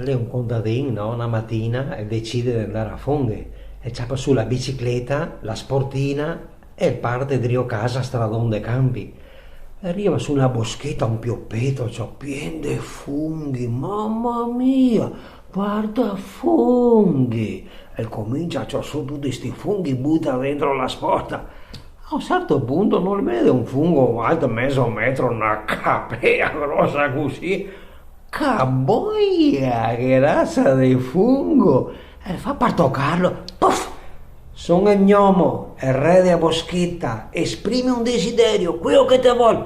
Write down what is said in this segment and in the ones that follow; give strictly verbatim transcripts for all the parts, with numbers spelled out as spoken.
L'è un contadin, no? Na matina el decide de ndar a funghi, el ciapa su la bicicleta, la sportina e el parte drio casa, stradon de canpi. El riva su na boscheta, un piopeto, ciò, pien de funghi, mama mia, varda funghi! El comincia a cior su tuti sti funghi, buta dentro la sporta. A un certo punto no el vede un fungo alto mezo metro, na capea grosa cusì. Caboia, che raza de fungo! El fa par tocarlo. Puf! Son el gnomo, el re dea boscheta, esprimi un desiderio, queo che te vol.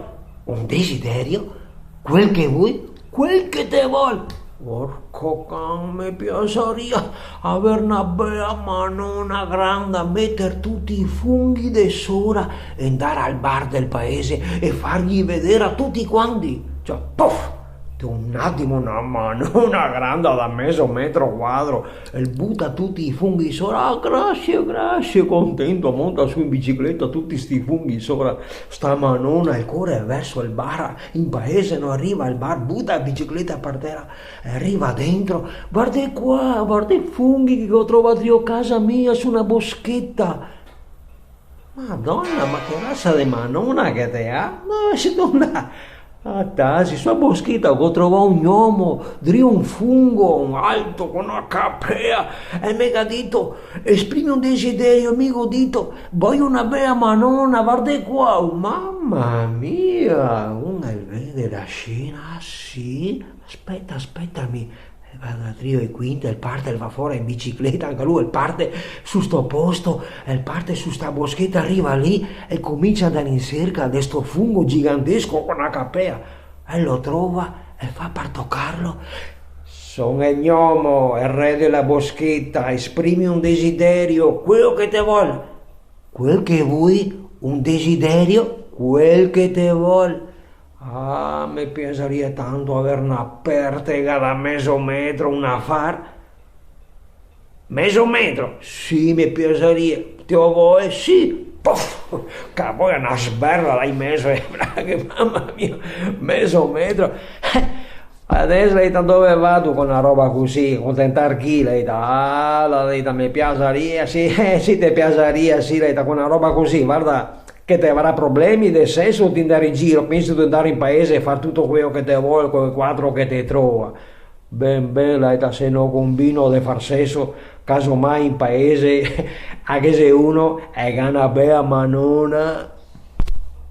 Un desiderio? Quel che vui? Quel che te vol. Porco can, me piasaria aver na bea manona granda, meter tuti i funghi de sora e ndar al bar del paese e farghi veder a tuti quanti. Ciò, puf! Te un atimo na manona granda da mezo metro quadro, el buta tuti i funghi sora. "Ah, grasie, grasie", contento, monta su in bicicleta, tuti sti funghi sora sta manona, el core verso el bar, in paese, no, riva al bar, buta la bicicleta par tera, riva dentro, "Vardè qua, vardè i funghi che go trovà drio casa mia su na boscheta." "Madona, ma che raza de manona che te ga? Dove sito ndà?" "Ah, tasi, su a boscheta go trovà un gnomo drio un fungo, un alto, co na capea, e me ga dito, esprimi un desiderio, mi go dito, voio na bea manona, vardè qua." "Oh, mama mia, un el vede la scena, sì? Speta, speta, mi..." El va da drio e quinte, el parte, el va fora in bicicleta, anca lu el parte su sto posto, el parte su sta boscheta, riva lì, el comincia a ndar in serca de sto fungo gigantesco co na capea. El lo trova, el fa par tocarlo. "Son el gnomo, el re de la boscheta, esprimi un desiderio, queo che te vol." "Quel che vui, un desiderio, quel che te vol." "Ah, me piasaria tanto aver na pertega da mezo metro, un afar." "Mezo metro?" "Sì, me piasaria." "Te o voe?" "Sì." Puf! Caboia, na sberla là in mezo, eh, che, mama mia, mezo metro. "Adeso", l'è dita, "ndove vado co na roba cusì? Contentar chi?" L'è dita. "Ah", l'è dita, "me piasaria, sì, eh, sì, te piasaria, sì", l'è dita, "co na roba cusì, varda che te varà problemi de seso de ndar in giro, pensi de ndar in paese e far tuto queo che te vol co e quatro che te trova." "Ben, ben", l'è dita, "se no conbino de far seso, casomai in paese ghe xe uno e ga na bea manona."